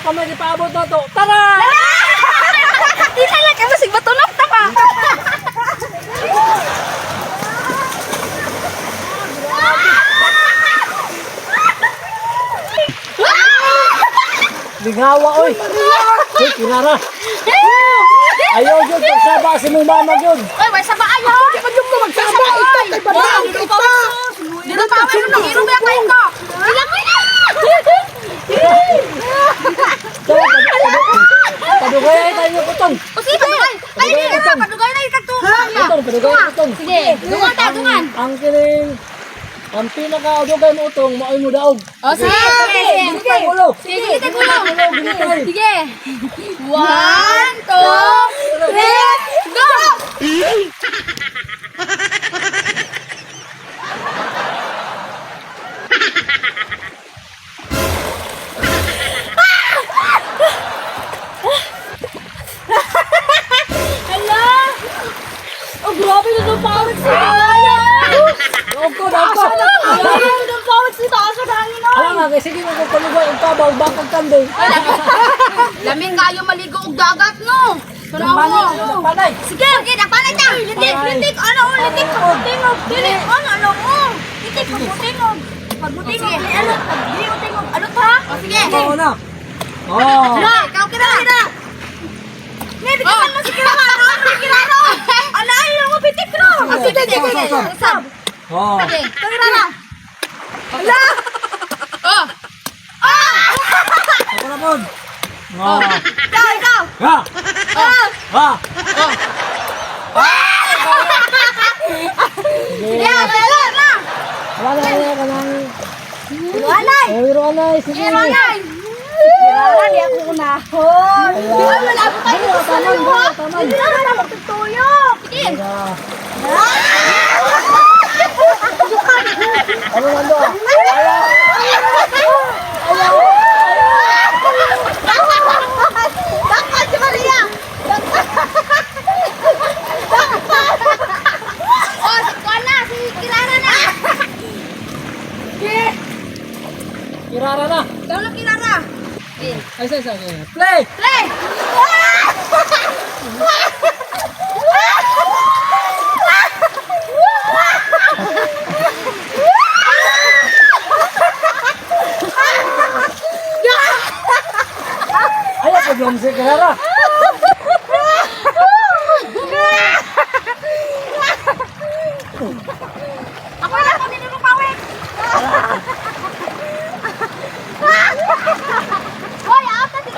pa may ipaabot na to. Tara! Di na lang kay masig batunok ta pa. Lingawa oy. Uy, kinara. Ayaw jud pagsaba si mong mama jud. Oy, way saba ayo. Di pa jud ko magsaba ikaw kay badaan kay ta. Dito pa ako nang inom ya kay ko. Ilang mo na. Padugay ay tayo utong. O sige, padugay. Ay, di ka padugay na ikag tuwa. Utong, padugay utong. Sige, dungan ta, dungan. Ang kining ang pinaka-adugay mo utong maoy mo daog. O sige, sige. Sige, ulo. Sige, sige, ulo. Ginitay. Sige. One, two, three, go! Hala! Oh, grabe na itong pawit si Maya! Daog ko, daog ko. Grabe na itong pawit si Taas sa hangin, oh! Alam nga, kay sige mo kung palugay ang kabaw, bakang kanding. Laming kayo maligo og dagat, no? Tanaw mo. Panay. Sige, sige, dakpanay ta. Litik, litik, ano, oh, litik, pagbutingog, dili, ano, ano, oh. Litik, pagbutingog. Pagbutingog, dili, ano, pag dili utingog, ano ta? O, sige. Ikaw na. Oh. Na, ikaw kira. Ne, bigyan mo si Kira, ano, ano, Kira, ano. Ala, ay, mo bitik no. Ah, sige, sige, sige. Sab. Oh. Sige, ikaw Kira. Ala. Oh. Ako na pod. Oh. Ikaw, ikaw. Ha. Oh. Ha. Sige, wala na. Wala na ka nang. Walay. Oh, Roanay, sige. Walay. Wala, di ako unahon. Ay, wala po tayo dito sa Taman, luwa. taman. Hindi na na magtutuyo. Sige. Ano nando? Dakpan si Maria. Dakpan. Oh, si Kuan na, si Kirara na. Kirara na. Ikaw na Kirara. Sige. Ay, say, say. Play. Play! Ay, problem si Kirara. Ako na ako din mo pawit. Hoy, ata si